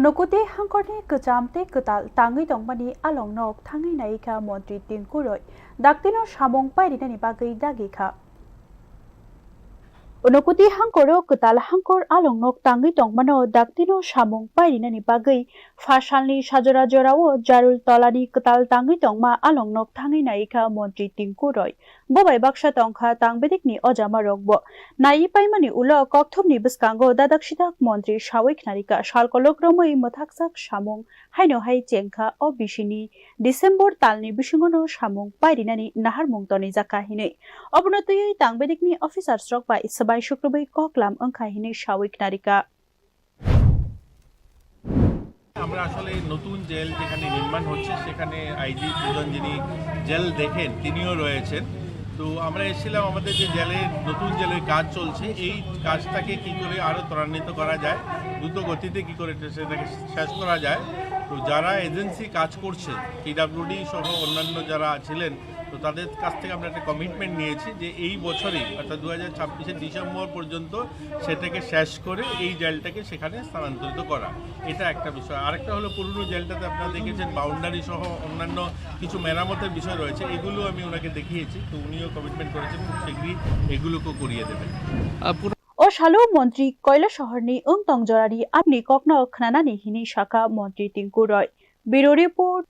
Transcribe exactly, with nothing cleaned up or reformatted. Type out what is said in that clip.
Unokoti hangkorni kwcham tei kwtal tangwi tongmani along nok thangwi naikha Montri Tinku Roy, daktino samung pairinani bagwi dagikha. Unokoti hangkoro kwtal hangkor along nok tangwi tongmano daktino samung pairinani bagwi phasalni sajora jorao Jarul Tolani kwtal tangwi tongma along nok thangwi naikha Montri Tinku Roy. Bo bai baksa tongkha tang bedekni ojamarokbo. Naiwi paimani ulo kokthumni bwskango dadak sidak montri sawi khnarikha, salkolok romwi mwthakjak samung haino hai chengkha o bisini December talni bisingono samung pairinani naharmung tonijakha hinwi. Obono twiwi tang bedekni officers rok bai swbai sukrubwi koklam wngkha hinwi sawi khnarikha. আমরা আসলে নতুন জেল যেখানে নির্মাণ হচ্ছে সেখানে আইজি দুজন যিনি জেল দেখেন তিনিও রয়েছেন। তো আমরা এসেছিলাম আমাদের যে জেলের নতুন জেলের কাজ চলছে, এই কাজটাকে কি করে আরও ত্বরান্বিত করা যায়, দ্রুত গতিতে কি করে সেটাকে শেষ করা যায়। তো যারা এজেন্সি কাজ করছে, পিডাব্লিউডি সহ অন্যান্য যারা ছিলেন, তো তাদের কাছ থেকে আমরা একটা কমিটমেন্ট নিয়েছি যে এই বছরই অর্থাৎ দু হাজার ছাব্বিশের ডিসেম্বর পর্যন্ত সেটাকে শেষ করে এই জেলটাকে সেখানে স্থানান্তরিত করা। এটা একটা বিষয়। আরেকটা হলো পুরনো জেলটাতে আপনারা দেখেছেন বাউন্ডারি সহ অন্যান্য কিছু মেরামতের বিষয় রয়েছে, এগুলো আমি ওনাকে দেখিয়েছি। তো উনিও কমিটমেন্ট করেছেন খুব শীঘ্রই এগুলোকেও করিয়ে দেবেন। O salo montri Koilasahar ni wng tong jorani amni kokno khnanani hinwi sakha montri Tinku Roy. Bureau report.